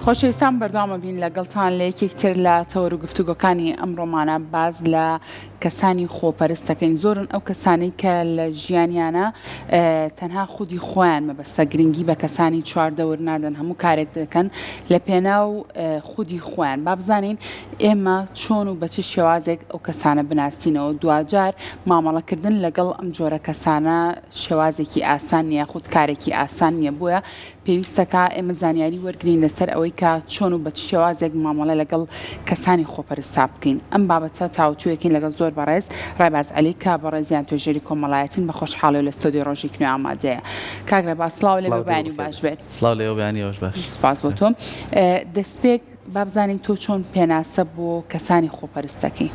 خۆشەویستان بەردەوامە بین لەگەڵتان لە یەکێک تر لە تەوەر و گفتوگۆکانی ئەمڕۆمانە باس لە کەسانی خۆپەرست دەکەین زۆرن ئەو کەسانەی کە لە ژیانیانە تەنها خودی خۆیان مەبەستە گرنگی بە کەسانی چواردەور نادەن هەموو کارێک دەکەن لە پێناو خودی خۆیان با بزانین ئێمە چۆن و بە چ شێوازێک ئەو کەسانە بناسینەوە دواجار مامەڵەکردن لەگەڵ ئەم جۆرە کەسانە شێوازێکی ئاسان نییە خود کارێکی ئاسان نییە بۆیە پێویستەکا ئێمە زانیاری وەرگرین لەسەر ئەوەی کە چۆن و بە چ شێوازێک مامەڵە لەگەڵ کەسانی خۆپەرستا بکەین. ئەم بابەتە تاوتوێکین لەگەڵ زۆر بەڕێز ڕێباز عەلی کە بەڕێزیان توێژەری کۆمەڵایەتین بە خۆشحاڵیەوە لە ستۆدیۆی ڕۆژێکی نوێ ئامادەیە. کاک ڕێباز سڵاو لێ بێ بەیانی و باش بێت. سڵاو لێوە بەیانی ئێوەش باش. سوپاس بۆ تۆ. دەستپێک با بزانین تۆ چۆن پێناسە بۆ کەسانی خۆپەرست دەکەی؟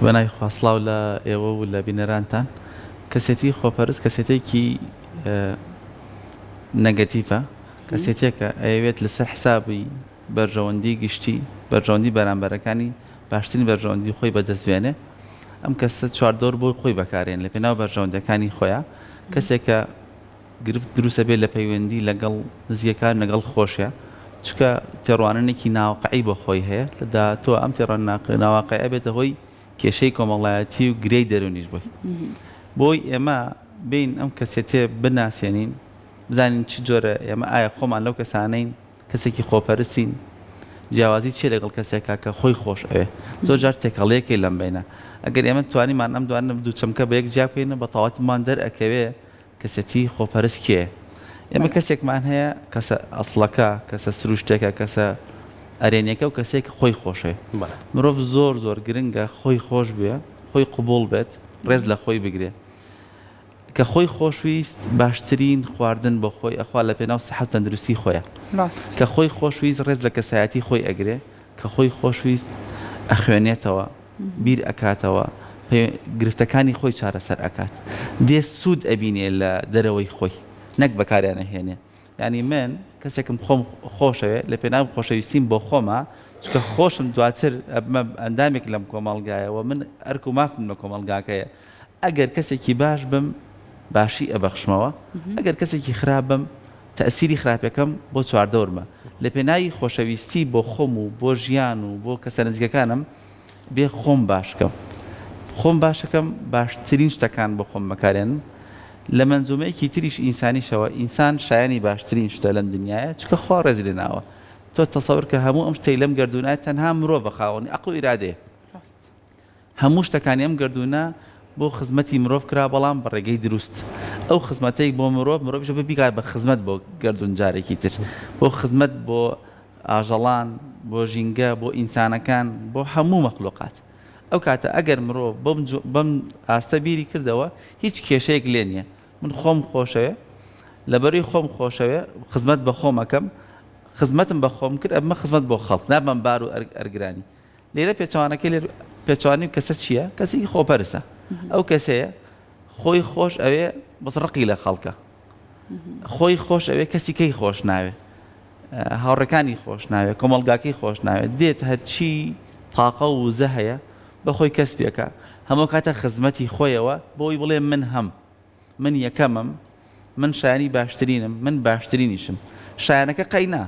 بەناوی خوا سڵاو لە ئێوە و لە بینەرانتان. کەسێتی خۆپەرست کەسێتێکی نەگەتیڤە، کەسێتیەکە ئەیەوێت لەسەر حسابی بەرژەوەندی گشتی، بەرژەوەندی بەرامبەرەکانی، باشترین بەرژەوەندی خۆی بەدەست بێنێ. ئەم کەسە چواردەور بۆ خۆی بەکارێن لە پێناو بەرژەوەندیەکانی خۆیا. کەسێکە گرفت دروست ئەبێ لە پەیوەندی لەگەڵ نزیکەکان لەگەڵ خۆشیا، چونکە تێڕوانینێکی ناواقعی بۆ خۆی هەیە، لە داهاتووە ئەم تێڕوانینە ناواقعیە ئەبێتە هۆی کێشەی کۆمەڵایەتی و گرێی دەروونیش بۆی. بۆی ئێمە بێین ئەم کەسێتیە بناسێنین، بزانین چ جۆرە ئێمە ئایا خۆمان لەو کەسانەین، کەسێکی خۆپەرستین، جیاوازی چیە لەگەڵ کەسێکا کە خۆی خۆش ئەوێ. زۆر جار تێکەڵیەکەی لەم بەینە. ئەگەر ئێمە توانیمان ئەم دوانە دوو چەمکە بە یەک جیا بکەینەوە بە تەواوەتی بۆمان دەرئەکەوێ کەسێتی خۆپەرست کێیە؟ ئێمە کەسێکمان هەیە کەسە ئەسڵەکە، کەسە سروشتەکە، کەسە ئەرێنیەکە و کەسێک خۆی خۆشەوێ. مرۆڤ زۆر زۆر گرنگە خۆی خۆش بوێ، خۆی قبوڵ بێت، ڕێز لە خۆی بگرێ. کە خۆی خۆشویست باشترین خواردن بۆ خۆی ئەخوا لە پێناو سەحەت و تەندروستی خۆیا. کە خۆی خۆشویست ڕێز لە کەسایەتی خۆی ئەگرێ، کە خۆی خۆشویست ئەخوێنێتەوە، بیر ئەکاتەوە، گرفتەکانی خۆی چارەسەر ئەکات، دێ سوود ئەبینێ لە دەرەوەی خۆی نەک بەکاریان ئەهێنێ. یانی من کەسێکم خۆم خۆشەوێ لە پێناو خۆشەویستیم بۆ خۆما چونکە خۆشم دواتر ئەبمە ئەندامێک لەم کۆمەڵگایە و من ئەرک و مافم لە کۆمەڵگاکەیە ئەگەر کەسێکی باش بم باشی ئەبەخشمەوە ئەگەر کەسێکی خراپ بم تەئسیری خراپەکەم بۆ چواردەورمە لە پێناوی خۆشەویستی بۆ خۆم و بۆ ژیان و بۆ کەسە نزیکەکانم بێ خۆم باش کەم خۆم باشەکەم باشترین شتەکان بۆ خۆم بەکارێنم لە مەنزومەیەکی تریش ئینسانیشەوە ئینسان شایەنی باشترین شتە لەم دنیایە چونکە خوا ڕێزی لێ ناوە تۆ تەسەور کە هەموو ئەم شتەی لەم گەردوونایە تەنها مرۆڤە خاوەنی ئەقڵ و ئیرادەیە هەموو شتەکانی ئەم گەردوونە بۆ خزمەتی مرۆڤ کرا بەڵام بە ڕێگەی دروست ئەو خزمەتەی بۆ مرۆڤ مرۆڤیش ئەبێ بیکات بە خزمەت بۆ گەردوون جارێکی تر بۆ خزمەت بۆ ئاژەڵان بۆ ژینگە بۆ ئینسانەکان بۆ هەموو مەخلوقات ئەو کاتە ئەگەر مرۆڤ بەم بەم ئاستە بیری کردەوە هیچ کێشەیەک لێ نییە من خۆم خۆشەوێ لەبەروی خۆم خۆشەوێ خزمەت بە خۆم ئەکەم خزمەتم بە خۆم کرد ئەبمە خزمەت بۆ خەڵک نابم بار و ئەرگرانی لێرە پێچەوانەکەی لێر پێچەوانی کەسە چییە؟ کەسێکی خۆپەرستە. ئەو کەسەیە خۆی خۆش ئەوێ بەس ڕقی لە خەڵکە. خۆی خۆش ئەوێ کەسی کەی خۆش ناوێ. هاوڕێکانی خۆش ناوێ، کۆمەڵگاکەی خۆش ناوێ. دێت هەرچی تاقە و وزە هەیە بە خۆی کەسبێکە. هەموو کاتە خزمەتی خۆیەوە بۆی بڵێ من هەم. من یەکەمم، من شایانی باشترینم، من باشترینیشم. شایانەکە قەینا.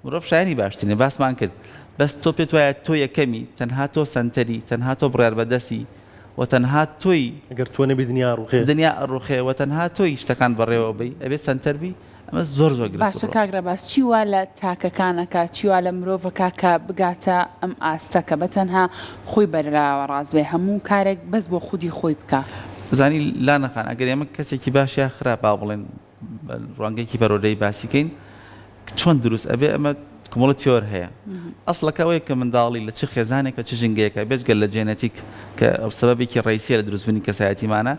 مرۆڤ شایەنی باشترینە باسمان کرد بەس تۆ پێت وایە تۆ یەکەمی تەنها تۆ سەنتەری تەنها تۆ بڕیار بەدەستی و تەنها تۆی گەر تۆ نەبی دنیا ئەڕوخێ. دنیا ئەڕوخێ و تەنها تۆی شتەکان بەڕێوە بەی ئەبێ سەنتەر بی ئەمە زۆر زۆر گرفت باشە کاک ڕێباز چی وا لە تاکەکان ئەکا چی وا لە مرۆڤ ئەکا کە بگاتە ئەم ئاستە کە بەتەنها خۆی بەلاوە ڕاست بێ هەموو کارێک بەس بۆ خودی خۆی بکا؟ زانی لانە خان ئەگەر ئێمە کەسێکی باش یا خراپ با بڵێن بە ڕوانگەیەکی پەروەردەیی باسی کەین چۆن دروست ئەبێ ئەمە کۆمەڵە تیۆر هەیە ئەسڵەکە ئەوەیە کە منداڵی لە چ خێزانێکە چ ژینگەیەکە بێجگە لە جێنەتیک کە ئەو سەبەبێکی ڕئیسیە لە دروستبوونی کەسایەتیمانە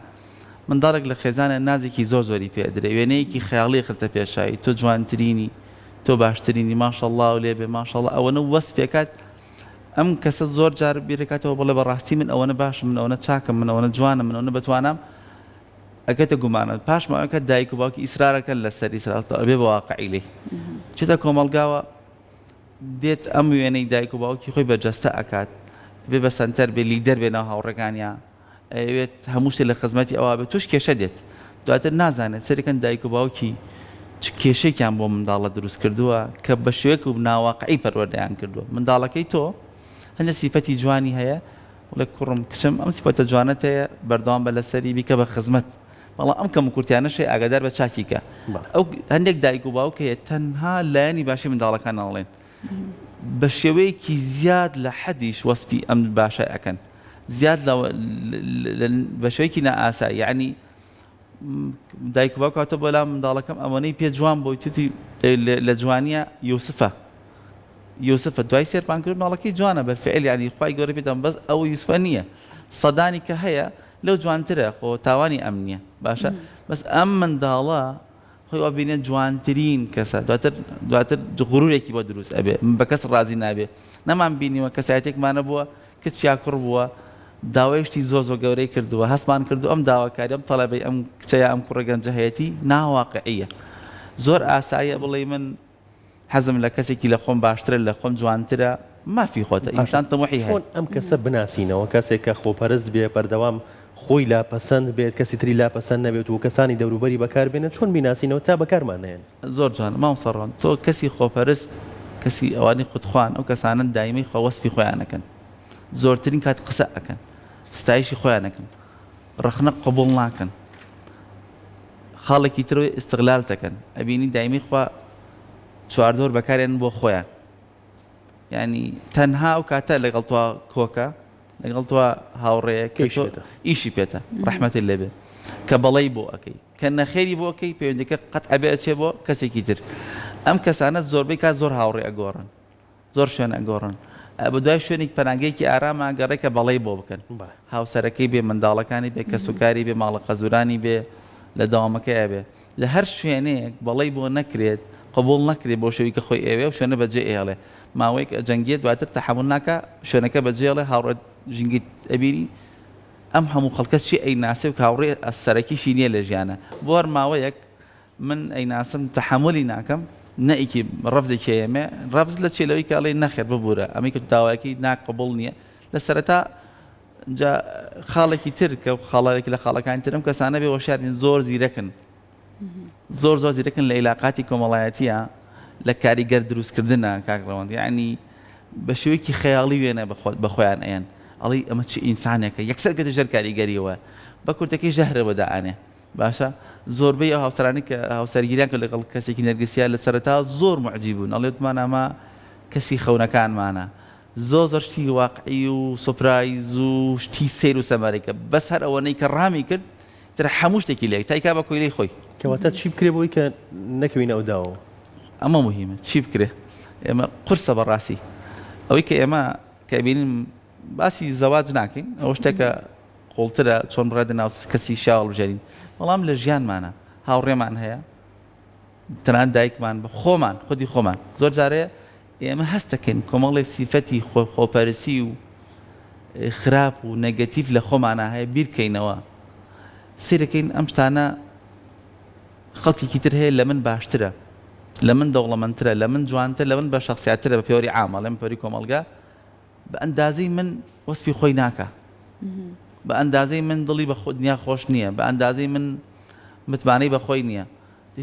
منداڵێک لە خێزانە نازێکی زۆر زۆری پێ ئەدرێ وێنەیەکی خەیاڵی خرتە پێشاوی تۆ جوانترینی تۆ باشترینی ماشەڵڵا و لێ بێ ماشەڵڵا ئەوەنە وەسفێکات ئەم کەسە زۆر جار بیرەکاتەوە بڵێ بەڕاستی من ئەوەنە باشم من ئەوەنە چاکم من ئەوەنە جوانم من ئەوەنە بەتوانام ئەکەوێتە گومانەوە پاش ماوەیەکە دایک و باوکی ئیسرارەکەن لەسەر ئیسرار ئەبێ بە واقعی لێی چێتە کۆمەڵگاوە دێت ئەم وێنەی دایک و باوکی خۆی بە جەستە ئەکات بێ بە سەنتەر بێ لیدەر بێ ناو هاوڕێکانیا ئەیەوێت هەموو شتێ لە خزمەتی ئەوە بێت توش کێشە دێت دواتر نازانێت سەرەکەن دایک و باوکی. چ کێشەیەکیان بۆ منداڵە دروست کردووە کە بە شێوەیەک و ناواقعی پەروەردەیان کردووە. منداڵەکەی تۆ هەندێک سیفەتی جوانی هەیە، بڵێ کوڕم کچم ئەم سیفەتە جوانەت هەیە بەردەوام بە لەسەری بیکە بە خزمەت، بەڵام ئەم کەموکورتیانەش هەیە ئاگادار بە چاکی کە. ئەو هەندێک دایک و باوک هەیە تەنها لایەنی باشی منداڵەکان ئەڵێن بە شێوەیەکی زیاد لە حەدیش وەسفی ئەم باشە ئەکەن زیاد لە بە شێوەیەکی نائاسایی یعنی دایک و باوک هاتە بۆ لام منداڵەکەم ئەوەنەی پێ جوان بۆی توتی لە جوانیە یوسفە یوسفە دوای سێرپان کرد منداڵەکەی جوانە بەرفعل یعنی خوای گەورە پێدام بەس ئەو یوسفە نییە سەدانی کە هەیە لەو جوانترە خۆ تاوانی ئەم نییە باشە بەس ئەم منداڵە خۆی وا بینێ جوانترین کەسە دواتر دواتر غرورێکی بۆ دروست ئەبێ بە کەس ڕازی نابێ نەمان بینیوە کەسایەتێکمانە بووە کچ یا کوڕ بووە داوای شتی زۆر زۆر گەورەی کردووە هەستمان کردو ئەم داواکاری ئەم تەڵەبەی ئەم کچە یا ئەم کوڕە گەنجە هەیەتی ناواقعیە زۆر ئاساییە بڵێی من حەزم لە کەسێکی لە خۆم باشترە لە خۆم جوانترە مافی خۆتە باشە ئینسان تموحی هەیە. چۆن ئەم کەسە بناسینەوە کەسێک کە خۆپەرست بێ بەردەوام خۆی لا پەسەند بێت کەسی تری لا پەسەند نەبێت و کەسانی دەوروبەری بەکار بێنێت چۆن بیناسینەوە تا بەکارمان نەیەن؟ زۆر جوانە مامۆستا ڕەوەند تۆ کەسی خۆپەرست کەسی ئەوانەی خودخوان ئەو کەسانەن دایمەی خوا وەسفی خۆیان ئەکەن زۆرترین کات قسە ئەکەن ستایشی خۆیان ئەکەن ڕەخنە قبوڵ ناکەن خاڵێکی ترەوەی ئیستغلالت ئەکەن ئەبینی دایمەی خوا چواردەور بەکارێنن بۆ خۆیان یانی تەنها ئەو کاتە لەگەڵ تۆ کۆکە لەگەڵ تۆ هاوڕێیە کە تۆ ئیشی پێتە ڕەحمەتت لێبێ کە بەڵێی بۆ ئەکەی کە نەخێری بۆ ئەکەی پەیوەندیەکە قەت ئەبێ ئەچێ بۆ کەسێکی تر ئەم کەسانە زۆربەی کات زۆر هاوڕێ ئەگۆڕن زۆر شوێن ئەگۆڕن بە دوای شوێنێک پەناگەیەکی ئاراما گەڕێ کە بەڵێی بۆ بکەن هاوسەرەکەی بێ منداڵەکانی بێ کەسوکاری بێ ماڵە قەزورانی بێ لە دەوامەکەی ئەبێ لە هەر شوێنێک بەڵێی بۆ نەکرێت قبوڵ نەکرێت بۆ شێوی کە خۆی ئەیەوێ ئەو شوێنە بەجێ ئەیەڵێ ماوەیەک ئەجەنگێت دواتر تەحەمول ناکا شوێنەکە بەجێ ئەڵێ هاوڕێ ژینگەی ئەبینی ئەم هەموو خەڵکە چی ئەیناسێ و هاوڕێ سەرەکیشی نییە لە ژیانە بۆ هەر ماوەیەک من ئەیناسم تەحەمولی ناکەم نەئیکی ڕەفزێکی ئەیەمێ ڕەفز لە چیە لەوەی کە ئەڵێی نەخێر ببورە ئەمەی کە داواکەی نا قبوڵ نییە لە سەرەتا جا خاڵێکی تر کە خاڵێکی لە خاڵەکانی ترم کەسانە بێ وەشار بین زۆر زیرەکن زۆر زۆر زیرەکن لە ئیلاقاتی کۆمەڵایەتیە لە کاریگەر دروستکردنە کاک ڕەوەند یعنی بە شێوەیەکی خەیاڵی وێنە بە خۆیان ئەیەن ئەڵێی ئەمە چ ئینسانێکە یەکسەر کەوتە ژێر کاریگەریەوە بە کورتەکەی ژەهرە بۆ دائەنێ باشە زۆربەی ئەو هاوسەرانی کە هاوسەرگیریان کرد لەگەڵ کەسێکی نەرگسیا لە سەرەتا زۆر موعجیب بوون ئەڵێ وتمان ئەمە کەسی خەونەکانمانە زۆر زۆر شتی واقعی و سوپرایز و شتی سەیر و سەمەرەی کە بەس هەر ئەوەنەی کە ڕامی کرد تر هەموو شتێکی لێ تایکا بە کۆیلەی خۆی. کەواتە چی بکرێ بۆی کە نەکەوینە ئەو داوەوە؟ ئەمە موهیمە چی بکرێ ئێمە قورسە بەڕاستی ئەوەی کە ئێمە کە ئەبینین باسی زەواج ناکەین ئەوە شتێکە قوڵترە چۆن بڕێتە ناو کەسی شیاو هەڵبژێرین بەڵام لە ژیانمانە هاوڕێمان هەیە تەنانەت دایکمان بە خۆمان خودی خۆمان زۆر جارەیە ئێمە هەست دەکەین کۆمەڵێ سیفەتی خۆپەرسی و خراپ و نەگەتیڤ لە خۆمانا هەیە بیرکەینەوە سەیرەکەین ئەم شتانە خەڵکێکی تر هەیە لە من باشترە لە من دەوڵەمەندترە لە من جوانتر لە من بە شخصیاترە بە پێوەری عام ئەڵێم پێوەری کۆمەڵگا بە ئەندازەی من وەسفی خۆی ناکا بە ئەندازەی من دڵی بە دنیا خۆش نییە بە ئەندازەی من متمانەی بە خۆی نییە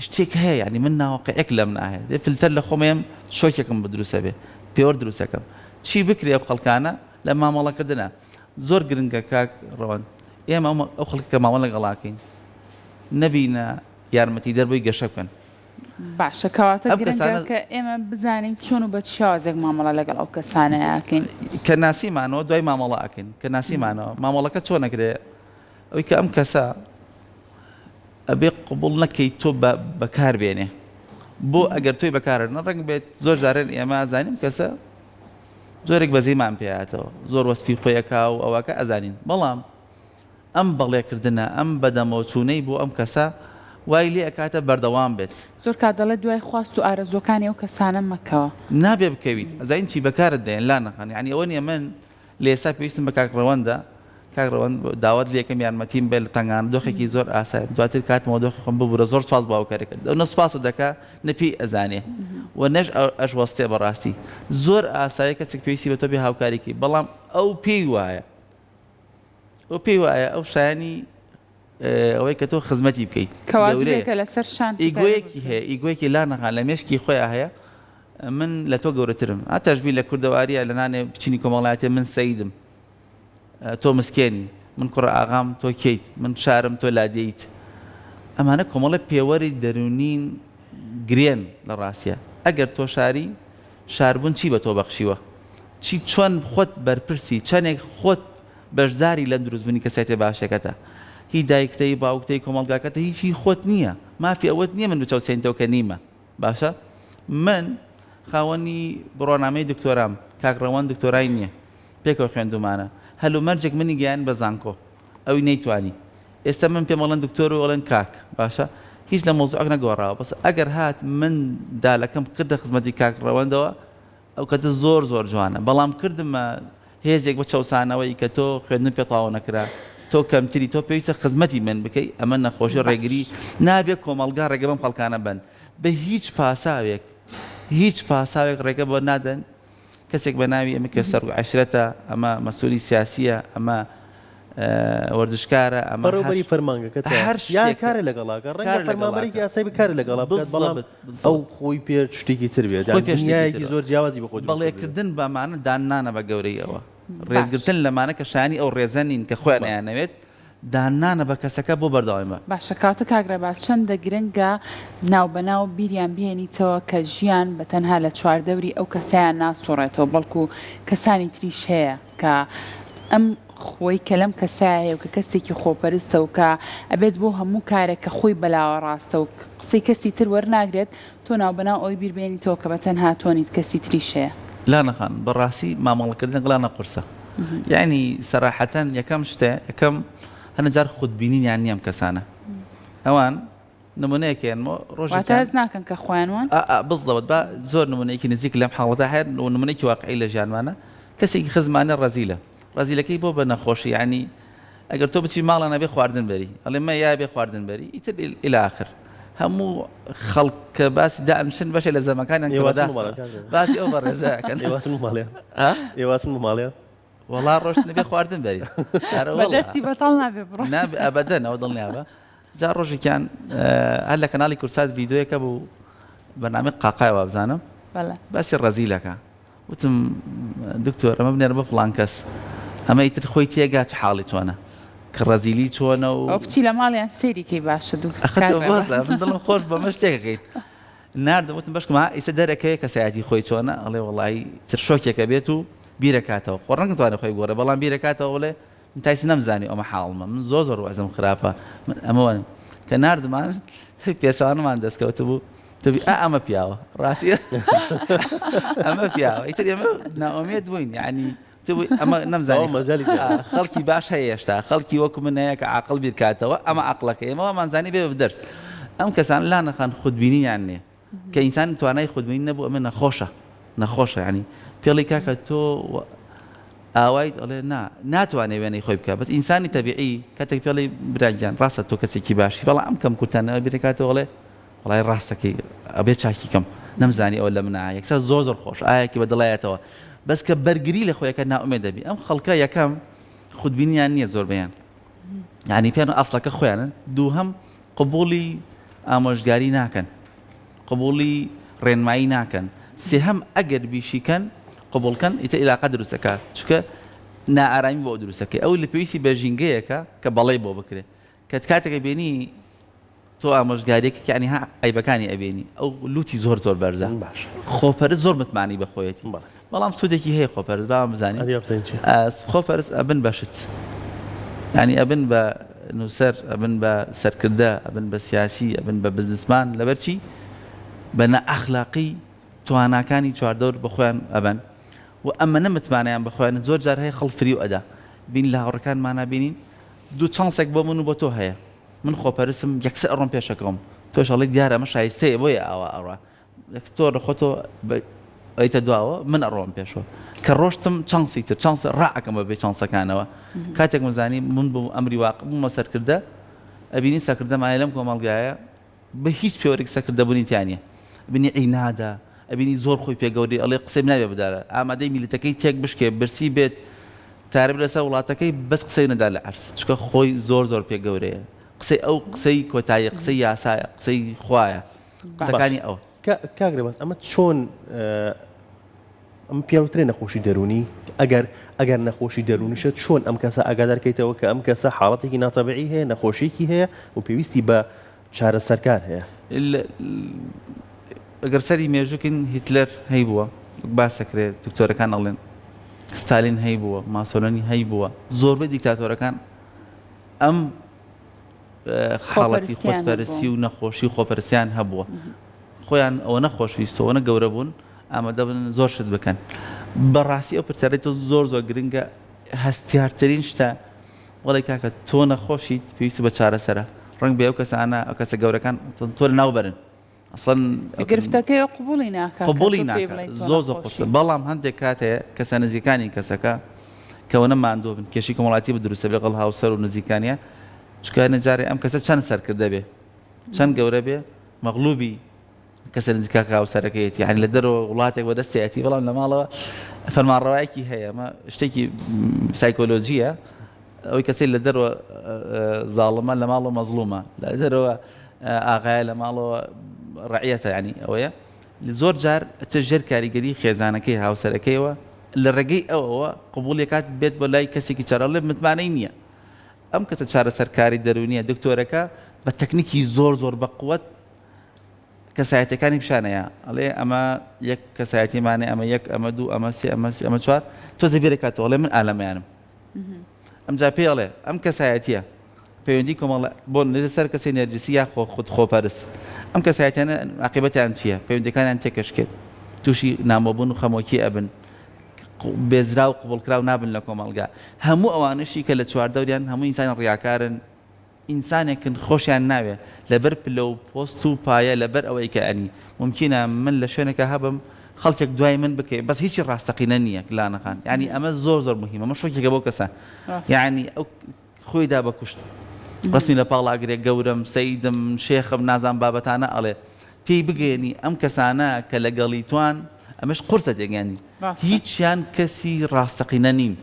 شتێک هەیە یانی من ناوەقعێک لەم ناهێ دێ فلتەر لە خۆم ئەیەم شۆکێکم بە دروست ئەبێ پێوەر دروست ئەکەم چی بکرێ ئەو خەڵکانە لە مامەڵەکردنە زۆر گرنگە کاک ڕەوەند ئێمە ئەو خەڵکە کە مامەڵە لەگەڵ ئەکەین نەبینە یارمەتیدەر بۆی گەشە بکەن. باشە کەواتە ئەم گرنگە کەسانە کە ئێمە بزانین چۆن و بە چ شێوازێک مامەڵە لەگەڵ ئەو کەسانە ئەکەین. کە ناسیمانەوە دوای مامەڵە ئەکەین کە ناسیمانەوە مامەڵەکە چۆن ئەکرێ ئەوی کە ئەم کەسە ئەبێ قبوڵ نەکەی تۆ بە بەکار بێنێ بۆ ئەگەر تۆی بەکار نە ڕەنگ بێت زۆر جارێن ئێمە ئەزانین کەسە زۆرێک بەزەیمان پێاتەوە زۆر وەسفی خۆیەکا و ئەوەکە ئەزانین بەڵام ئەم بەڵێ کردنە ئەم بەدەمەوە چوونەی بۆ ئەم کەسە وای لێ ئەکاتە بەردەوام بێت. زۆر کات دەڵێت دوای خواست و ئارەزووەکانی ئەو کەسانە مەکەوە. نابێ بکەویت ئەزانین چی بەکارت دێن لانەخەن یانی ئەوە نیە من لە ئێستا پێویستم بە کاک ڕەوەندە، کاک ڕەوەند داوات لێ ئەکەم یارمەتیم بە لە تەنگانە دۆخێکی زۆر ئاسایم دواتر کاتمەوە دۆخی خۆم ببورە زۆر سوپاس بۆ هاوکاریەکەت ئەو نە سوپاست دەکا نە پێی ئەزانێ و نەش ئەشوەستێ بەڕاستی زۆر ئاسایە کەسێک پێویستی بە تۆ بێ هاوکاری کەی بەڵام ئەو پێی وایە ئەو پێی وایە ئەو شایانی. ئەوەی کە تۆ خزمەتی بکەیت. کە واجبێکە لەسەر شانت و ego یەکی هەیە، ego یەکی لانەخان لە مێشکی خۆیا هەیە من لە تۆ گەورەترم. ها تەشبیه لە کوردەواریە لە نانێ چینی کۆمەڵایەتیە من سەیدم تۆ مسکێنی، من کوڕە ئاغام تۆ کێیت، من شارم تۆ لادێیت. ئەمانە کۆمەڵێ پێوەری دەروونین گرێن لە ڕاستیا. ئەگەر تۆ شاری، شاربوون چی بە تۆ بەخشیوە؟ چی چۆن خۆت بەرپرسی، چەنێک خۆت بەشداری لەم دروستبوونی کەسایەتیە باشەکەتە. هی دایکتە، هی باوکتە، هی کۆمەڵگاکەتە، هیچ هی خۆت نییە. مافی ئەوەت نییە من بچەوسێنیتەوە کە نیمە. باشە من خاوەنی بڕوانامەی دکتۆرام، کاک ڕەوەند دکتۆرای نییە. پێکەوە خوێندوومانە. هەلومەرجێک منی گەیاند بە زانکۆ. ئەوی نەیتوانی. ئێستا من پێم ئەڵێن دکتۆر و ئەڵێن کاک. باشە هیچ لە مەوزوعەک نەگۆڕاوە. بەس ئەگەر هات من دالەکەم کردە خزمەتی کاک ڕەوەندەوە ئەو کەتە زۆر زۆر جوانە بەڵام کردمە هێزێک بۆ چەوسانەوەی کە تۆ خوێندن پێ تەواو نەکرا تۆ کەمتری تۆ پێویستە خزمەتی من بکەی ئەمە نەخۆشی ڕێگری نابێ کۆمەڵگا ڕێگە بەم خەڵکانە بەن بە هیچ پاساوێک هیچ پاساوێک ڕێگە بۆ نادەن کەسێک بە ناوی ئەمە کە سەر عشرەتە ئەمە مەسولی سیاسیە ئەمە وەرزشکارە ئەمە بەڕێوبەری فەرمانگەکەتە هەر یا شتێک کارە لەگەڵاکە ڕەنگە کارە لەگەڵاکە فەرمانبەرێکی ئاسایی بێ کارە لەگەڵا بکات بەڵام بالضبط ئەو بالضبط خۆی پێ شتێکی تر بێت خۆی یان پێ شتێکی دنیایەکی ترە زۆر جیاوازی بە خۆی دروست بەڵێ کردبێت. کردن بەمانە داننانە بە گەورەی ئەوە باش. ڕێزگرتن لەمانە کە شایانی ئەو ڕێزە نین کە خۆیان بەڵێ. ئەیانەوێت داننانە بە کەسەکە بۆ بەردەوامی بە. باشە کەواتە کاک ڕێباز چەندە گرنگە ناوبەناو بیریان بهێنیتەوە کە ژیان بە تەنها لە چواردەوری ئەو کەسەیان ناسوڕێتەوە بەڵکو کەسانی تریش هەیە کە ئەم خووەی کە لەم کەسایە هەیە و کە کەسێکی خۆپەرستە و کە ئەبێت بۆ هەموو کارێک کە خۆی بەلاوە ڕاستە و قسەی کەسی تر وەرناگرێت، تۆ ناوبەناو ئەوەی بیر بێنیتەوە کە بە تەنها تۆ نیت کەسی تریش هەیە. لانە خان بەڕاستی مامەڵەکردن لەگەڵا نەقورسە یەعنی سەراحەتەن یەکەم شتێ یەکەم هەنە جار خودبینینیان نیە ئەم کەسانە ئەوان نمونەیەک هێنمەوە واتە ڕۆژێکیان هەست ناکەن کە خۆیان وان؟ ئا ئا بزەبت با زۆر نمونەیەکی نزیک لەم حاڵەتە هەیە و نمونەیەکی واقعی لە ژیانمانە کەسێکی خزمانە ڕەزیلە ڕەزیلەکەی بۆ بە نەخۆشی یانی ئەگەر تۆ بچی ماڵان ئەبێ خواردن بەری ئەڵێ مە یا بێ خواردن بەری ئیتر الی آخر هەموو خەڵک کە باسی دانیشن بەشێ لە زەمەکانیان کە ئێوە چن بەداخەوە بۆ ماڵیان کاک ڕێباز؟ باسی ئەو بەڕێزە ئەکەن ئێوە چن بۆ ماڵیان؟ ها؟ ئێوە چن بۆ ماڵیان؟ وەڵا ڕۆشتن بێ خواردن بەری ئەرە بە وەڵا دەستی بەتاڵ نابێ بڕۆن. نابێ ئەبەدەن ئەوە دڵنیابە جا ڕۆژێکیان هەر لە کەناڵی کوردسات ڤیدیۆیەکە بوو بەرنامەی قاقای وابزانم بەڵێ. باسی ڕەزیلەکە وتم دکتۆر ئەمە بنێرە بۆ فڵان کەس ئەمە ئیتر خۆی تێگا چ حاڵی چۆنە کە ڕەزیلی چۆنە و ئەو بچی لە ماڵیان سەیری کەی باشە دوو ئەخە کاک تۆ ڕێباز. بەس من دڵم خۆش بەمە شتێکەکەیت ناردم وتم بەشکم ها ئیسە دەرەکەوێ کەسایەتی خۆی چۆنە ئەڵێ وەڵایی تر شۆکێکە بێت و بیرەکاتەوە خۆ ڕەنگە توانێ خۆی بگۆڕێ بەڵام بیرەکاتەوە بڵێ من تایس نەمزانی ئەمە حاڵمە من زۆر زۆر وەزم خراپە من ئەمە وەن کە ناردمان پێچەوانەمان دەستکەوتبوو تبی ئا ئەمە پیاوە ڕاستی ئەمە پیاوە ئیتر ئێمە نائومێد بووین یعنی تبووی ئەمە نەمزانی ئەوە مەجالی زیاتر. خەڵکی باش هەیە هێشتا خەڵکی وەکو من هەیە کە عاقڵ بیرکاتەوە ئەمە عەقڵەکەی ئێمە وامانزانی بێ بە دەرس ئەم کەسانە لانەخان خودبینیان نییە کە ئینسان توانای خودبینی نەبوو ئەمە نەخۆشە نەخۆشە یعنی پێڵی کاکە تۆ ئاوایت ئەڵێ نا ناتوانێ وێنەی خۆی بکە بەس ئینسانی تەبیعی کاتێک پێڵی براگیان ڕاستە تۆ کەسێکی باشی بەڵام ئەم کەم کورتانە بیرەکاتەوە ئەڵێ وەڵای ڕاستەکەی ئەبێ چاکی کەم نەمزانی ئەوە لە منا یەکسەر زۆر زۆر خۆش ئایەکی بە دڵایەتەوە بەس کە بەرگری لە خۆیەکە نائومێد دەبی ئەم خەڵکە یەکەم خودبینیان نییە زۆربەیان یعنی پێیان ئەسڵەکە خۆیانن دووهەم قبوڵی ئامۆژگاری ناکەن قبوڵی ڕێنمایی ناکەن سێهەم ئەگەر بیشیکەن قبوڵکەن ئیتر ئیلاقە دروستەکە چونکە نائارامی بۆ دروستەکەی ئەو لە پێویستی بە ژینگەیەکە کە بەڵێ بۆ بکرێ کە کاتێک بینی تۆ ئامۆژگاریەکە یانی ها عەیبەکانی ئەبینی ئەو لوتی زۆر زۆر بەرزە باش خۆپەرست زۆر متمانەی بە خۆیەتی بەڵێ. بەڵام سوودێکی هەیە خۆپەرست با بزانین ئەدی بزانین چیە؟ خۆپەرست ئەبن بە شت یانی ئەبن بە نووسەر ئەبن بە سەرکردە ئەبن بە سیاسی ئەبن بە بزنسمان لەبەر چی بە نائەخلاقی تواناکانی چواردەور بە خۆیان ئەبەن و ئەمەنە متمانەیان بە خۆیانە زۆر جار هەیە خەڵک فریو ئەدا بین لە هاوڕێکانمانا بینین دوو چانسێک بۆ من و بۆ تۆ هەیە من خۆپەرستم یەکسەر ئەڕۆم پێشەکەوم تۆش ئەڵێی دیارە ئەمە شایستەیە بۆیە ئاوا ئەڕوا تۆ لە خۆتۆ ئەیتە دواوە من ئەڕۆم پێشەوە کە ڕۆشتم چانسی تر چانس ڕائەکەم بە بێ چانسەکانەوە کاتێک مزانی من بووم ئەمری واقع بوومە سەرکردە ئەبینی سەرکردەمانە لەم کۆمەڵگایە بە هیچ پێوەرێک سەرکردە بوونی تیا نیە ئەبینی عینادە ئەبینی زۆر خۆی پێ گەورەی ئەڵێ قسەی نابێ بدارە ئامادەی میللەتەکەی تێک بشکێ برسی بێت تارە بێت لەسەر وڵاتەکەی بەس قسەی نەدا لە عەرز چونکە خۆی زۆر زۆر پێ گەورەیە. قسەی ئەو قسەی کۆتاییە، قسەی یاسایە، قسەی خوایە، قسەکانی ئەوە. کاک رێباز ئەمە چۆن ئەمە پیاوترێ نەخۆشی دەروونی ئەگەر ئەگەر نەخۆشی دەروونیشە چۆن ئەم کەسە ئاگادار کەیتەوە کە ئەم کەسە حاڵەتێکی ناتەبیعی هەیە نەخۆشیەکی هەیە و پێویستی بە چارەسەرکار هەیە؟ ئەگەر سەری مێژووکین هیتلەر هەیبووە وەک باسەکرێ دکتۆرەکان ئەڵێن ستالین هەیبووە ماسۆلۆنی هەیبووە زۆربەی دیکتاتۆرەکان ئەم حاڵەتی خۆپەرستی و نەخۆشی و خۆپەرستیان هەبووە خۆیان ئەوە نەخۆشویستەوە نە گەورە بوون ئامادە بن زۆر شت بکەن بەڕاستی ئەو پرسیارەی تۆ زۆر زۆر گرنگە هەستیارترین شتە وەڵی کاکە تۆ نەخۆشیت پێویستی بە چارەسەرە ڕەنگ بێ ئەو کەسانە ئەو کەسە گەورەکان تۆ لەناو بەرن ئەسڵەن گرفتەکەی قبوڵی ناکا قبوڵی ناکا زۆر زۆر قورسە بەڵام هەندێک کات هەیە کەسە نزیکانی کەسەکە کەوەنە ماندوو بن کێشی کۆمەڵاتی بدروستە لەگەڵ هاوسەر و نزیکانە چکە نەجارێ ئەم کەسە چەند سەرکردە بێ چەند گەورە بێ مەغلوبی کەسە نزیکەکە هاوسەرەکەیەتی یعنی لە دەرەوە وڵاتێک بەدەستیەتی بەڵام لە ماڵەوە فەرمانڕەوایەکی هەیە ئەمە شتێکی سایکۆلۆژیە ئەوەی کەسەی لە دەرەوە زاڵمە لە ماڵەوە مەزڵومە لە دەرەوە ئاغایە لە ماڵەوە ڕعیەتە ینی ئەوەیە زۆر جار ئەچێ ژێر کاریگەری خێزانەکەی هاوسەرەکەیەوە لە ڕێگەی ئەوەوە قبوڵیەکات بێت بۆ لای کەسێکی چارەڵێ متمانەی نییە ئەم کەسە چارەسەرکاری دەرونیە دکتۆرەکە بە تەکنیکی زۆر زۆر بەقوت کەسایەتیەکانی پیشانەیە ئەڵێ ئەمە یەک کەسایەتیمانێ ئەمە یەک ئەمە دوو ئەمە سێ ئەمە سێ ئەمە چوار تۆزێ بیرەکاتەوە ئەڵێ من ئالەمەیانم ئەمجا پێی ئەڵێ ئەم کەسایەتیە پەیوەندی کۆمەڵ بۆ سەر کەسی نەرجسی یا خۆ خود خۆپەرست ئەم کەسایەتیانە عاقیبەتیان چییە پەیوەندیەکانیان تێکەشکێت تووشی نامۆبوون و خەمۆکی ئەبن بێزراو قبوڵکراو نابن لە کۆمەڵگا هەموو ئەوانەشی کە لە چواردەوریان هەموو ئینسانی ڕیاکارن ئینسانێکن خۆشیان ناوێ لەبەر پلە و پۆست و پایە لەبەر ئەوەی کە ئەنی مومکینە من لە شوێنێکا هەبم خەڵکێک دوای من بکەوێ بەس هیچی ڕاستەقینە نییە لانە خان یانی ئەمە زۆر زۆر موهیمە ئەمە شۆکێکە بۆ کەسە یانی ئەو خۆی دا بە کوشت ڕەسمی لە پاڵ ئەگرێ گەورەم سەیدم شێخم نازان بابەتانە ئەڵێ تێی بگەیەنی ئەم کەسانە کە لەگەڵی توان ئەمەش قورسە تێگەیاندنی هیچیان کەسی ڕاستەقینە نین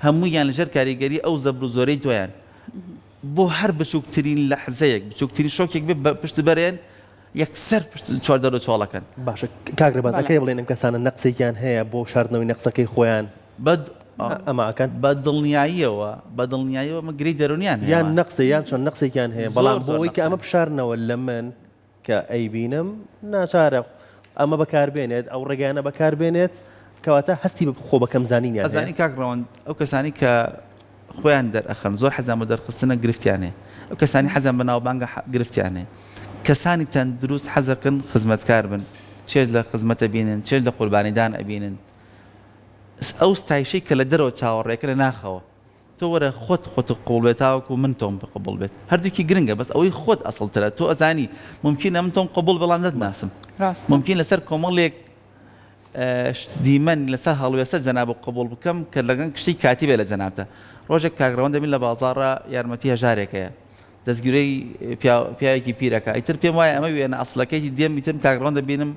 هەموویان لەژێر کاریگەری ئەو زەبر و زۆرەی تۆیان بۆ هەر بچووکترین لەحزەیەک، بچووکترین شۆکێک بێ بە پشت بەرێن، یەکسەر پشت چواردەورە چۆڵەکەن. باشە کاک ڕێباز ئەکرێ بڵێین ئەم کەسانە نەقسێکیان هەیە بۆ شاردنەوەی نەقسەکەی خۆیان بە ئەمە ئەکەن؟ بە دڵنیاییەوە، بە دڵنیاییەوە ئەمە گرێی دەروونیان هەیە. یان نەقسێ یان چەند نەقسێکیان هەیە بەڵام بۆ ئەوەی کە ئەمە بشارنەوە لە من کە ئەیبینم ناچارە ئەمە بەکاربێنێت ئەو ڕێگایانە بەکاربێنێت کەواتە هەستی بە خۆ بەکەم زانینیان هەیە. ئەزانی کاک ڕەوەند ئەو کەسانەی کە خۆیان دەرئەخەن زۆر حەزیان بە دەرخستنە گرفتیان هەیە ئەو کەسانی حەزیان بە ناوبانگە گرفتیان هەیە کەسانی تەندروست حەزەکەن خزمەتکار بن چێژ لە خزمەت ئەبینن چێژ لە قوربانیدان ئەبینن ئەو ستایشەی کە لە دەرەوە چاوەڕێکە لە ناخەوە تۆ وەرە خۆت خۆت قبوڵ بێت تاوەکو من تۆم قبوڵ بێت هەردووکی گرنگە بەس ئەوەی خۆت ئەسڵترە تۆ ئەزانی مومکینە من تۆم قبوڵ بەڵام نەتناسم ڕاستە. مومکین لەسەر کۆمەڵێک دیمەن لەسەر هەڵوێستە جەنابت قبوڵ بکەم کە لەگەن شتی کاتی بێ لە جەنابتە ڕۆژێک کاک ڕەوەند دەبین لە بازاڕا یارمەتی هەژارێک هەیە دەستگیرەی پیاوێکی پیرەکە ئیتر پێم وایە ئەمە وێنە ئەسڵەکەیتی دێم ئیتر کاک ڕەوەند دەبینم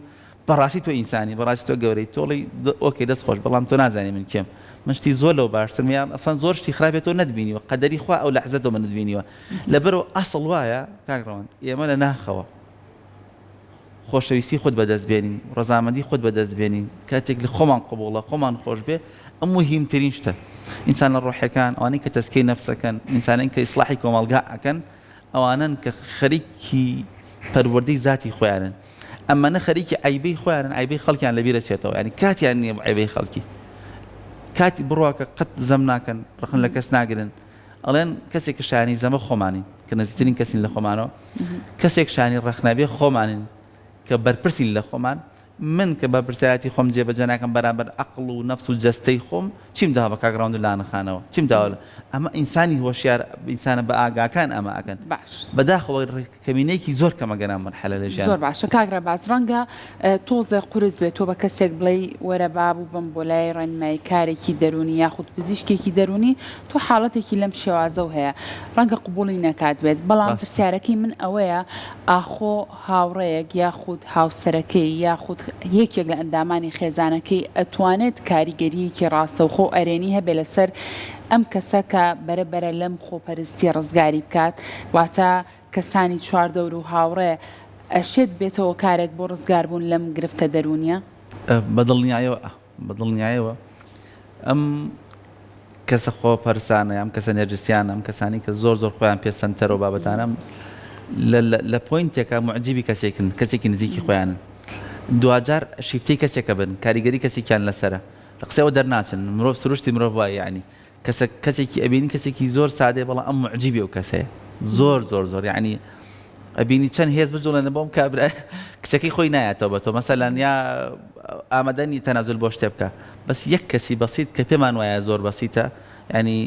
بەڕاستی تۆ ئینسانی بەڕاستی تۆ گەورەی تۆڵی okay دەست خۆش بەڵام تۆ نازانی من کێم من شتی زۆر لەو باشترم یان ئەسڵەن زۆر شتی خراپێ تۆ نەتبینیوە قەدەری خوا ئەو لەحزە تۆ منت بینیوە لەبەرەوە ئەسڵ وایە کاک ڕەوەند ئێمە لە ناخەوە خۆشەویستی خۆت بەدەست بێنین ڕەزامەندی خۆت بەدەست بێنین کاتێک لە خۆمان قبوڵە خۆمان خۆش بێ ئەم موهیمترین شتە ئینسانە ڕۆحیەکان ئەوانەی کە تەزکیەی نەفس ئەکەن ئینسانەی کە ئیسڵاحی کۆمەڵگا ئەکەن ئەوانەن کە خەریکی پەروەردەی زاتی خۆیانن ئەمانە خەریکی عەیبەی خۆیانن عەیبەی خەڵکیان لەبیر ئەچێتەوە یانی کاتیان نییە بۆ عەیبەی خەڵکی کاتی بڕوا کە قەت زەم ناکەن ڕەخنە لە کەس ناگرن ئەڵێن کەسێک کە شایانی زەمە خۆمانین کە نزیکترین کەسین لە خۆمانەوە کەسێک شایانی ڕەخنە بێ خۆمانین کە بەرپرسین لە خۆمان من کە بەرپرسیارەتی خۆم جێبەجێ ناکەم بەرامبەر عەقڵ و نەفس و جەستەی خۆم، چیم داوە بە کاک ڕەوەند و لانە خانەوە؟ چیم داوە لە ئەمە ئینسانی هۆشیار ئینسانە بە ئاگاکان ئەمە ئەکەن. باش. بەداخەوە کەمینەیەکی زۆر کەمە گەنە ئەم مەرحەلە لە ژیان. زۆر باشە کاک ڕێباز ڕەنگە تۆزێ قورس بێت تۆ بە کەسێک بڵێی وەرە با ببم بۆ لای ڕێنماییکارێکی دەروونی یاخود پزیشکێکی دەروونی تۆ حاڵەتێکی لەم شێوازەو هەیە ڕەنگە قبوڵی نەکات بێت بەڵام ڕاستە. پرسیارەکەی من ئەوەیە ئاخۆ هاوڕێیەک یاخود هاوسەرەکەی یاخود. یەکێک لە ئەندامانی خێزانەکەی ئەتوانێت کاریگەرییەکی ڕاستەوخۆ و ئەرێنی هەبێ لەسەر ئەم کەسە کە بەرە بەرە لەم خۆپەرستیە ڕزگاری بکات واتە کەسانی چواردەور و هاوڕێ ئەشێت بێتە هۆکارێک بۆ ڕزگاربوون لەم گرفتە دەروونیە؟ بە دڵنیایەوە بە دڵنیایەوە ئەم کەسە خۆپەرستانە ئەم کەسە نێرجسیانە ئەم کەسانی کە زۆر زۆر خۆیان پێ سەنتەرە و بابەتانە لە point ێکا موعجیبی کەسێکن کەسێکی نزیکی خۆیانن دواجار شیفتەی کەسێکە بن کاریگەری کەسێکیان لەسەرە لە قسەوە دەرناچن مرۆڤ سروشتی مرۆڤ وایە یعنی کەسە کەسێکی ئەبینی کەسێکی زۆر سادەیە بەڵام ئەم موعجیبی ئەو کەسەیە زۆر زۆر زۆر یعنی ئەبینی چەند هێز بجوڵێنە بۆم کابرا کچەکەی خۆی نایەتەوە بە تۆ مەسەلەن یا ئامادە نی تەنازول بۆ شتێ بکە بەس یەک کەسی بەسیت کە پێمان وایە زۆر بەسیتە ینی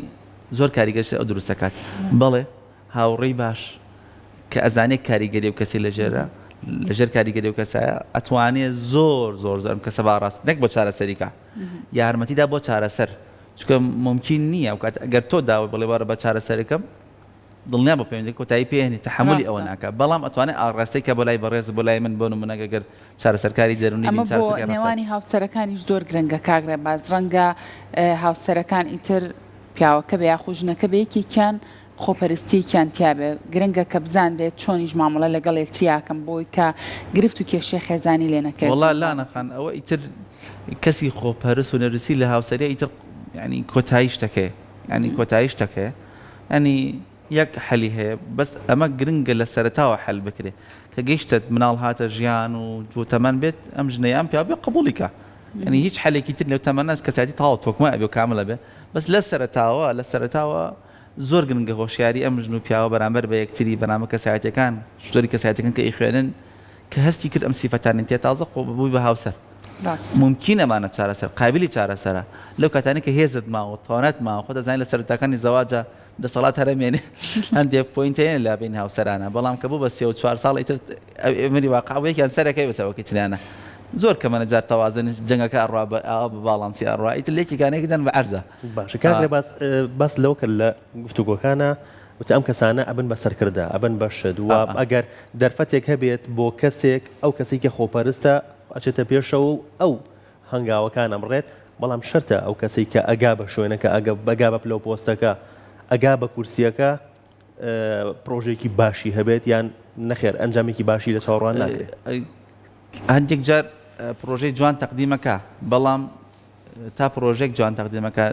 زۆر کاریگەرشت ئەو دروست دەکات بەڵێ هاوڕێی باش کە ئەزانێ کاریگەری و کەسی لەژێرە لەژێر کاریگەری و کەسایە ئەتوانێ زۆر زۆر زۆر ئەم کەسە باڕاست نەک بۆ چارەسەریکە یارمەتیدا بۆ چارەسەر چونکە مومکین نییە ئەو کات ئەگەر تۆ داوای بڵێ وەرە بە چارەسەرەکەم دڵنیا بە پەیوەندی کۆتایی پێ تەحەمولی ئەوە ناکا بەڵام ئەتوانێ ئاڕاستەی کە بۆ لای بەڕێز بۆ لای من بۆ نمونە گەر چارەسەرکاری دەرونی ئەمە بۆ نێوانی هاوسەرەکانیش زۆر گرنگە کاک ڕێباز ڕەنگە هاوسەرەکان ئیتر پیاوەکە بێ یاخو ژنەکە بێ یەکێکیان خۆپەرستیەکیان تیابێ گرنگە کە بزانرێت چۆنیش مامەڵە لەگەڵ یەکتریاکەن بۆی کە گرفت و کێشەی خێزانی لێ نەکەوێتەوە. وەڵا لانە خان ئەوە ئیتر کەسی خۆپەرست و نەرسی لە هاوسەریا ئیتر یانی کۆتایی شتەکەیە یانی کۆتایی شتەکەیە یانی یەک حەلی هەیە بەس ئەمە گرنگە لە سەرەتاوە حەل بکرێ کە گەیشتە مناڵ هاتە ژیان و بۆ تەمەن بێت ئەم ژنە یان پیاو بێ قبوڵی کە یانی هیچ حەلێکی تر لەو تەمەنە کەسایەتی تەواو تۆکمە ئەبێ و کامل ئەبێ بەس لە سەرەتاوە لە سەرەتاوە زۆر گرنگە هۆشیاری ئەم ژن و پیاوە بەرامبەر بە یەکتری بەرامبەر کەسایەتیەکان زۆری کەسایەتیەکان کە ئەیخوێنن کە هەستی کرد ئەم سیفەتانەی تیا تازە خۆ بووی بە هاوسەر مومکین ئەمانە چارەسەر قابلی چارەسەرە لەو کاتانەی کە هێزت ماوە توانات ماوە خۆت ئەزانی لە سەرەتاکانی زەواجا دەسەڵات هەرەمێنێ هەندێک point هەیە لە بین هاوسەرانە بەڵام کە بوو بە سێ و چوار ساڵ ئیتر ئەمری واقع بوو یەکیان سەرەکەی بەسەر ئەوەکەی تریانە زۆر کەمەنە جار تەوازن جەنگەکە ئەڕوا بە ئاوا بە باڵانسی ئەڕوا ئیتر لێکیکانێک دەن بە عەرزە. باشە کاک ڕێباز باست لەوە کرد لە گفتوگۆکانا وتی ئەم کەسانە ئەبن بە سەرکردە ئەبن بە شت و ئەگەر دەرفەتێک هەبێت بۆ کەسێک ئەو کەسێک کە خۆپەرستە ئەچێتە پێشەوە و ئەو هەنگاوەکان ئەبڕێت بەڵام شەرتە ئەو کەسەی کە ئەگا بە شوێنەکە ئەگە بەگا بە پلە و پۆستەکە ئەگا بە کورسیەکە پرۆژێکی باشی هەبێت یان نەخێر ئەنجامێکی باشی لە چاوەڕوان ناکرێت. هەندێک جار پرۆژەی جوان تەقدیمەکە بەڵام تا پرۆژەیەک جوان تەقدیمەکە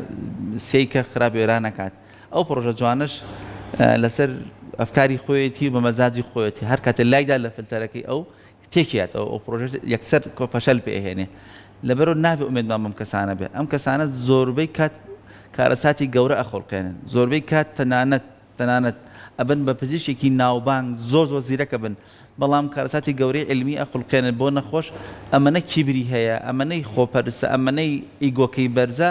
سێیکە خراپ وێران نەکات ئەو پرۆژە جوانەش لەسەر ئەفکاری خۆیەتی و بە مەزاجی خۆیەتی هەر کاتێ لایدا لە فلتەرەکەی ئەو تێکیاتەوە ئەو پرۆژە یەکسەر کۆ فەشەل پێ ئەهێنێ لەبەرەوە نابێ ئومێدمان بەم کەسانە بێ ئەم کەسانە زۆربەی کات کارەساتی گەورە ئەخوڵقێنن زۆربەی کات تەنانەت تەنانەت ئەبن بە پزیشکێکی ناوبانگ زۆر زۆر زیرەک ئەبن بەڵام کارەساتی گەورەی عیلمی ئەخولقێنن بۆ نەخۆش ئەمەنە کیبری هەیە ئەمەنەی خۆپەرستە ئەمەنەی ئیگۆکەی بەرزە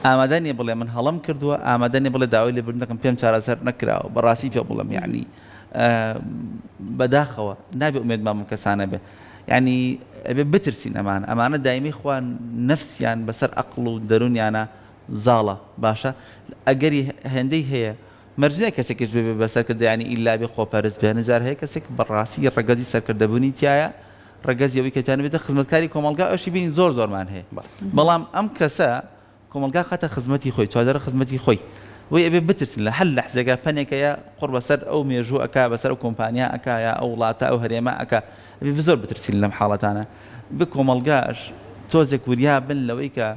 ئامادە نیە بڵێ من هەڵەم کردووە ئامادە نیە بڵێ داوای لێبوردن دەکەم پێم چارەسەر نەکراوە بەڕاستی پێ بڵێم یەعنی بەداخەوە نابێ ئومێدمان بەم کەسانە بێ یەعنی ئەبێ بترسین ئەمانە ئەمانە دایمەی خوا نەفسیان بەسەر ئەقڵ و دەرونیانە زاڵە باشە ئەگەری هێندەی هەیە مەرج نیە کەسێکیش ببێ بە سەرکردە یانی ئیلا بێ خۆپەرست بێ هەنێ جار هەیە کەسێک بەڕاستی ڕەگەزی سەرکردەبوونی تیایە ڕەگەزی ئەوەی کە توانێ بێتە خزمەتکاری کۆمەڵگا ئەوشی بینی زۆر زۆرمان هەیە بەڵام ئەم کەسە کۆمەڵگا خاتە خزمەتی خۆی چوادەرە خزمەتی خۆی بۆی ئەبێ بترسن لە هەر لەحزێکا پەنێکەیە قوڕ بەسەر ئەو مێژوو ئەکا بەسەر ئەو کۆمپانیا ئەکا یا ئەو وڵاتە ئەو هەرێمە ئەکا ئەبێ زۆر بترسین لەم حاڵەتانە بێ کۆمەڵگاش تۆزێک وریا بن لەوەی کە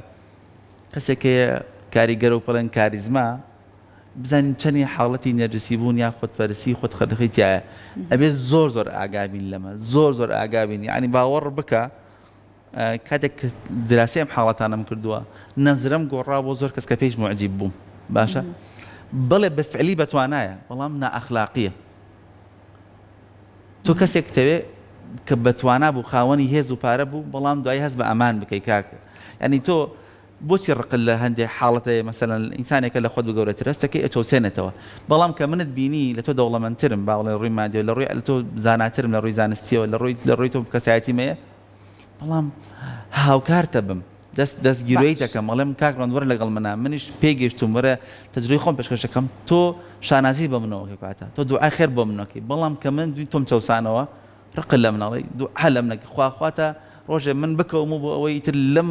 کەسێک هەیە کاریگەرە و پڵێن کاریزما بزانین چەنی حاڵەتی نەرجسی بوون یا خودپەرستی خود خەرخی تایە ئەبێ زۆر زۆر ئاگابین لەمە زۆر زۆر ئاگابین یعنی باوەڕ بکە کاتێک کە دراسی ئەم حاڵەتانەم کردووە نەزرەم گۆڕا بۆ زۆر کەس کە پێش موعجیب بووم باشە بەڵێ بە فعلی بەتوانایە بەڵام نائەخلاقیە تۆ کەسێک تەوێ کە بەتوانا بوو خاوەنی هێز و پارە بوو بەڵام دوایی هەست بە ئەمان بکەی کاک یعنی تۆ بۆچی ڕقت لە هەندێ حاڵەت هەیە مەسەلەن ئینسانێکە لە خۆت گەورەتر هەستەکەی ئەچەوسێنێتەوە بەڵام کە منت بینی لە تۆ دەوڵەمەندترم با بڵێن ڕووی مادیەوە لە ڕووی لە تۆ زاناترم لە ڕووی زانستیەوە لە ڕووی لە ڕووی تۆ کەسایەتیم هەیە بەڵام هاوکارتە بم دەست دەست گیرۆی باش. دەکەم ئەڵێم کاک ڕەند وەرە لەگەڵ منا منیش پێی گەیشتووم وەرە تەجروبەی خۆم پێشکەش دەکەم تۆ شانازی بە منەوە ئەکەی کاتە تۆ دوعای خێر بۆ من ئەکەی بەڵام کە من تۆم چەوسانەوە ڕقت لە من ئەڵێی دوعا لە من ئەکەی خوا خواتە. ڕۆژێ من بکەوم و بۆ ئەوەی ئیتر لەم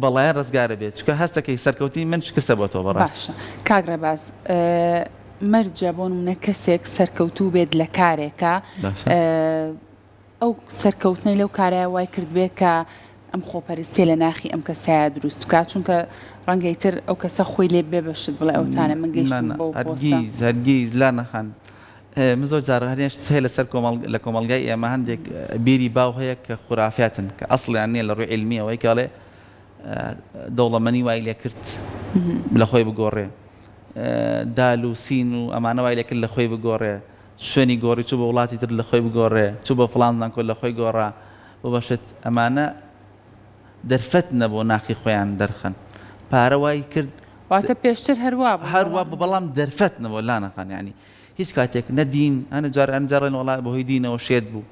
بەڵایە ڕزگارە بێت چونکە هەستەکەی سەرکەوتنی من شکستە بۆ تۆ بەڕاستی. باشە کاک ڕێباز مەرجە بۆ نمونە کەسێک سەرکەوتوو بێت لە کارێکا باشە. ئەو سەرکەوتنەی لەو کارەیا وای کردبێ کە ئەم خۆپەرستیە لە ناخی ئەم کەسەیا دروست بکات چونکە ڕەنگە ئیتر ئەو کەسە خۆی لێ ببێ بە شت بڵێ ئەوتانە من نا گەیشتم نا بەو پۆستە. هەرگیز هەرگیز لانە خان من زۆر جار هەنێ شت هەیە لەسەر کۆمەڵ لە کۆمەڵگای ئێمە هەندێک بیری باو هەیە کە خورافیاتن کە ئەسڵیان نییە لە ڕووی عیلمیەوە یەکێ ئەڵێ دەوڵەمەنی وای لێ کرد لە خۆی بگۆڕێ دال و سین و ئەمانە وای لێ کرد لە خۆی بگۆڕێ شوێنی گۆڕی چوو بە وڵاتی تر لە خۆی بگۆڕێ چوو بە فڵان زانکۆ لە خۆی گۆڕا بۆ بە شت ئەمانە دەرفەت نەبوو ناخی خۆیان دەرخەن پارە وای کرد واتە پێشتر هەر وا بوو هەر وا بوو بەڵام دەرفەت نەبوو لانە خان یانی هیچ کاتێک نە دین هەنێ جار ئەم جار ڵێن وەڵا بەهۆی دینەوە شێت بوو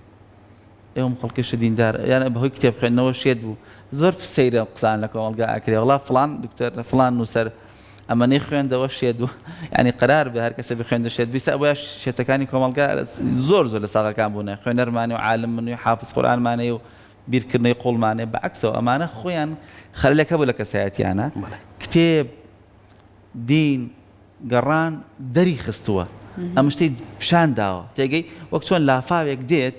ئێوەم خەڵکیشە دیندار یان بەهۆی کتێب خوێندنەوە شێت بوو زۆر سەیرە قسان لە کۆمەڵگا ئەکرێ وەڵا فڵان دکتۆر فڵان نووسەر ئەمەنەی خوێندەوە شێت بوو یانی قەرار بێ هەر کەسێ بخوێندە شێت بیسە ئەوە شێتەکانی کۆمەڵگا زۆر زۆر لە ساغەکان بوونە خوێنەرمانێ و عالمن و حافظ قورئانمانەیە و بیرکردنەوەی قوڵمانێ بەعکسەوە ئەمانە خۆیان خەلەلێک هەبوو لە کەسایەتیانە کتێب دین گەڕان دەری خستووە ئەم شتەی پیشان داوە تێگەی وەک چۆن لافاوێک دێت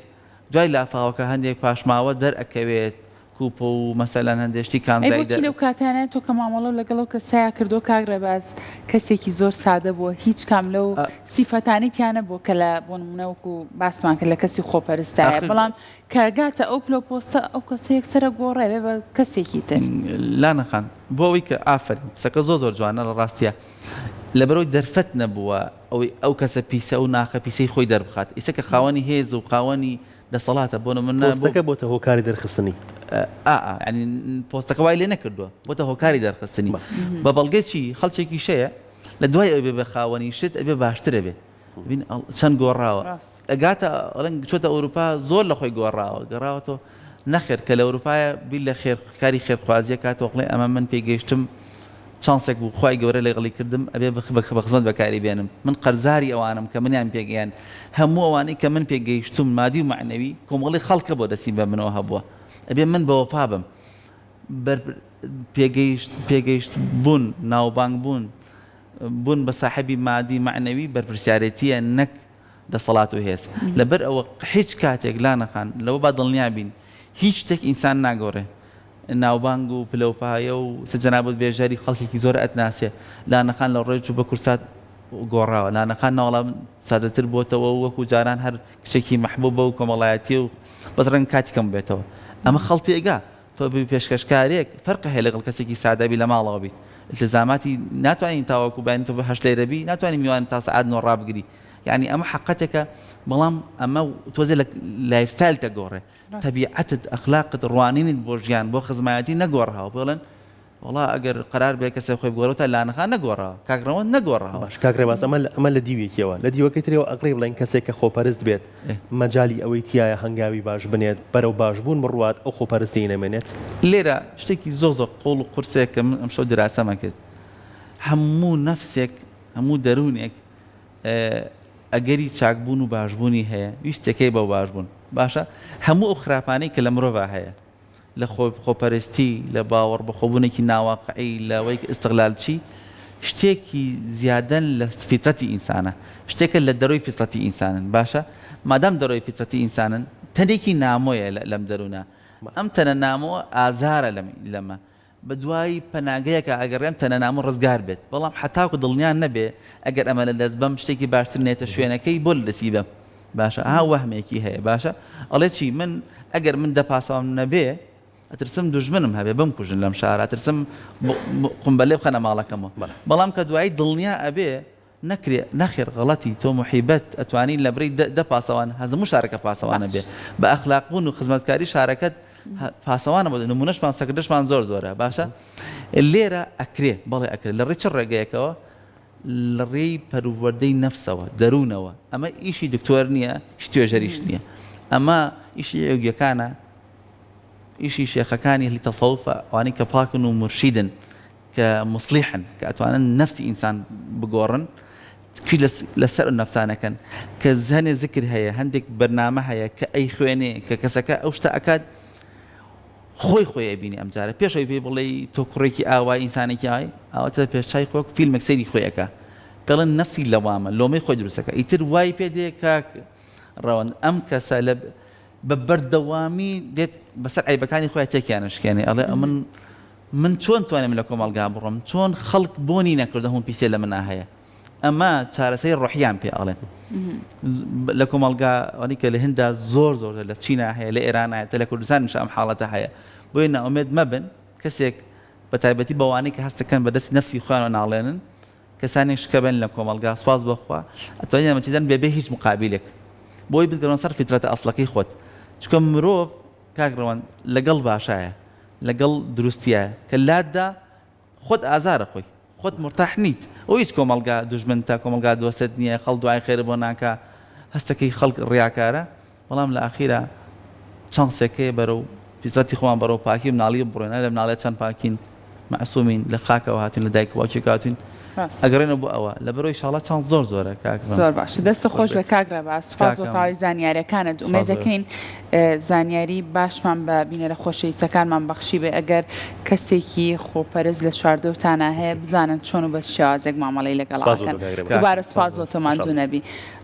دوای لافاوەکە هەندێک پاشماوە دەرئەکەوێت کوپە و مەسەلەن هەندێک شتی ئەی کانزایی بۆچی دەر لەو کاتانە تۆ کە مامەڵەو لەگەڵ ئەو کەسەیا کردووە کاک ڕێباز کەسێکی زۆر سادە بووە هیچ کام لەو سیفەتانەی تیا نەبووە کە لە بۆ نمونە وەکو باسمان کرد لە کەسی خۆپەرستایە ئاخر بەڵام کە گاتە ئەو پلەو پۆستە ئەو کەسە یەکسەر ئەگۆڕێ بێ بە کەسێکی تر. لانە خان بۆ ئەوەی کە ئافەرین قسەکە زۆر زۆر جوانە لە ڕاستیا لەبەرئەوەی دەرفەت نەبووە ئەوەی ئەو کەسە پیسە ئەو ناخە پیسەی خۆی دەربخات ئیسە کە خاوەنی هێز و خاوەنی دەسەڵاتە بۆ نمونە بۆ پۆستەکە بۆتە هۆکاری دەرخستنی. ئا ئا یانی پۆستەکە وای لێ نەکردووە بۆتە هۆکاری دەرخستنی بە بەڵگەی چی خەڵکێکیش هەیە لە دوای ئەوەی بێ بە خاوەنی شت ئەبێ باشتر ئەبێ بین چەند گۆڕاوە ئەگاتە ئەڵێن چۆتە ئەوروپا زۆر لە خۆی گۆڕاوە گەڕاوەتەوە نەخێر کە لە ئەوروپایە بیر لە خێر کاری خێرخوازیە کاتەوە بڵێ ئەمە من پێی گەیشتم چانسێک بوو خوای گەورە لەگەڵی کردم ئەبێ بە خزمەت بەکاری بێنم من قەرزاری ئەوانم کە منیان پێگەیان هەموو ئەوانەی کە من پێگەیشتوم مادی و مەعنەوی کۆمەڵی خەڵکە بۆ دەستی بە منەوە هەبووە ئەبێ من بەوەفا بم بەر پێگەیشت پێگەیشت بوون ناوبانگ بوون بوون بە ساحێبی مادی مەعنەوی بەرپرسیارێتییە نەک دەسەڵات و هێز. لەبەر ئەوە هیچ کاتێک لانە خان لەوە با دڵنیا بین هیچ شتێک ئینسان ناگۆڕێ. ناوبانگ و پلە و پایە و سە جەنابت بێژەری خەڵکێکی زۆر ئەتناسێ. لانە خان لە ڕۆی چوو بە کورسات گۆڕاوە. لانە خان نەوەڵا سادەتر بۆتەوە و وەکوو جاران هەر کچێکی مەحبووبە و کۆمەڵایەتییە و بەس ڕەنگە کاتی کەم بێتەوە. ئەمە خەڵ تێگا. تۆ ببی پێشکەشکارێک فەرقی هەیە لەگەڵ کەسێکی سادە بی لە ماڵەوە بیت التزاماتی ناتوانی تاوەکو بەیانی تۆ بە هەشت لەیرە بی ناتوانی میوان تا سەعات نۆ ڕابگری یعنی ئەمە حەقەتێکە بەڵام ئەمە تۆزێ لە lifestyle ت دەگۆڕێ تەبیعەتت ئەخلاقت ڕوانینت بۆ ژیان بۆ خزمایەتی نەگۆڕاوە بڵێن وەڵا ئەگەر قەرار بێ کەسێ خۆی بگۆڕێ تا لانەخان نەگۆڕاوە کاک ڕەوەند نەگۆڕاوە. باش کاک ڕێباز ئەمە ئەمە لە دیوێکیەوە لە دیوەکەی ترەوە ئەکڕی بڵێین کەسێک کە خۆپەرست بێت مەجالی ئەوەی تیایە هەنگاوی باش بنێت بەرەو باش بوون بڕوات ئەو خۆپەرستیەی نەمێنێت؟ لێرە شتێکی زۆر زۆر قوڵ و قورسە کە من ئەمشەو دیراسەمە کرد هەموو نەفسێک هەموو دەروونێک ئەگەری چاکبوون و باشبوونی هەیە ویستێکەی بەو باشبوون باشە هەموو ئەو خراپانەی کە لە مرۆڤا هەیە لە خۆ خۆپەرستی، لە باوەڕ بەخۆبوونێکی ناواقعی، لەوەی کە ئیستغلالچی، شتێکی زیادەن لە فیترەتی ئینسانە، شتێکە لە دەرۆی فیترەتی ئینسانن، باشە مادام دەرۆی فیترەتی ئینسانن، تەنێکی نامۆیە لەم دەروونە، ئەم تەنە نامۆ ئازارە لەم لەمە، بەدوای پەناگەیەکا ئەگەڕێم تەنە نامۆ ڕزگار بێت، بەڵام حەتاکو دڵنیا نەبێ ئەگەر ئەمە لە دەست بەم شتێکی باشتر نێتە شوێنەکەی بۆ لە دەستی بەم. باشە ئەها وەهمێکی هەیە باشە ئەڵێ چی من ئەگەر من دە پاساوم نەبێ ئەترسم دوژمنم هەبێ بمکوژن لەم شارە ئەترسم قومبەلێ بخەنە ماڵەکەمەوە بەڵام کە دوایی دڵنیا ئەبێ نەکرێ نەخێر غەڵەتی تۆ موحیبەت ئەتوانی لە بری دە پاسەوان هەزموو شارەکە پاسەوانە بێ بە ئەخلاق بوون و خزمەتکاری شارەکەت پاسەوانە بۆ نمونەشمان سەکردەشمان زۆر زۆرە باشە لێرە ئەکرێ بەڵێ ئەکرێ لە ڕێی چ ڕێگەیەکەوە لە ڕێی پەروەردەی نەفسەوە، دەروونەوە، ئەمە ئیشی دکتۆر نییە، ئیشی توێژەریش نییە، ئەمە ئیشی یۆگیەکانە، ئیشی شێخەکانی ئەهلی تەسەوفە، ئەوانەی کە پاکن و مورشیدن، کە موسڵیحن، کە ئەتوانن نەفسی ئینسان بگۆڕن، کیش لەسەر ئەو نەفسانەکەن، کە هەنێ زکر هەیە، هەندێک بەرنامە هەیە کە ئەیخوێنێ، کە کەسەکە ئەو شتە ئەکات. خۆی خۆی ئەبینی ئەم جارە پێش ئەوەی پێی بڵێی تۆ کوڕێکی ئاوای ئینسانێکی ئاوای ئاواتە پێش چای خۆک فیلمێک سەیری خۆی ئەکا دەڵێن نەفسی لەوامە لۆمەی خۆی دروست ئەکا ئیتر وای پێ دێ کاک ڕەوەند ئەم کەسە لە بە بەردەوامی دێت بەسەر عەیبەکانی خۆی تێکیان ئەشکێنێ ئەڵێ ئەمن من چۆن توانم لە کۆمەڵگا بڕۆم چۆن خەڵک بۆنی نەکردە هەموو پیسێ لە منا هەیە ئەمە چارەسەری ڕۆحیان پێ ئەڵێن لە کۆمەڵگا ئەوانی کە لە هندا زۆر زۆر لە چینا هەیە لە ئێران هەیە لە کوردستانیش ئەم حاڵەتە هەیە بۆیە نائومێد مەبن کەسێک بە تایبەتی بەوانەی کە هەستەکەن بە دەستی نەفسی خۆیانەوە ناڵێنن کەسانێک شکەبن لە کۆمەڵگا سوپاس بۆ خوا ئەتوانین یارمەتیدان بێ بێ هیچ مقابلێک بۆی بگەڕێنە سەر فیترەتە ئەسڵەکەی خۆت چونکە مرۆڤ کاک ڕەوەند لەگەڵ باشایە لەگەڵ دروستیایە کە لاتدا خۆت ئازارە خۆی خۆت مورتاح نیت ئەوە هیچ کۆمەڵگا دوژمنتە کۆمەڵگا دۆستت نیە خەڵک دوعای خێرت بۆ ناکا هەستەکەی خەڵک ڕیاکارە بەڵام لە ئاخیرا چانسێک هەیە بەرەو فیترەتی خۆمان بەرەو پاکی و مناڵی بڕۆین لە مناڵێ چەند پاکین مەعسومین لە خاکەوە هاتوین لە دایک و باوکێک هاتوین ئەگەڕێنەوە بۆ ئەوە لەبەرەوەی ئیشاڵا چانس زۆر زۆرە کاک زۆر باشە دەستت خۆش بێ کاک ڕێباز سوپاس بۆ تەواوی زانیاریەکانت ئومێد دەکەین زانیاری باشمان بە بینەرە خۆشەویستەکانمان بەخشیبێ ئەگەر کەسێکی خۆپەرست لە چواردەورتانا هەیە بزانن چۆن و بە چ شێوازێک مامەڵەی لەگەڵا سپاس بۆ ئەکەن تۆ کاک ڕێباز دووبارە سوپاس سپاس بۆ بۆ تۆ ماندوو ان شاءاللە. نەبی.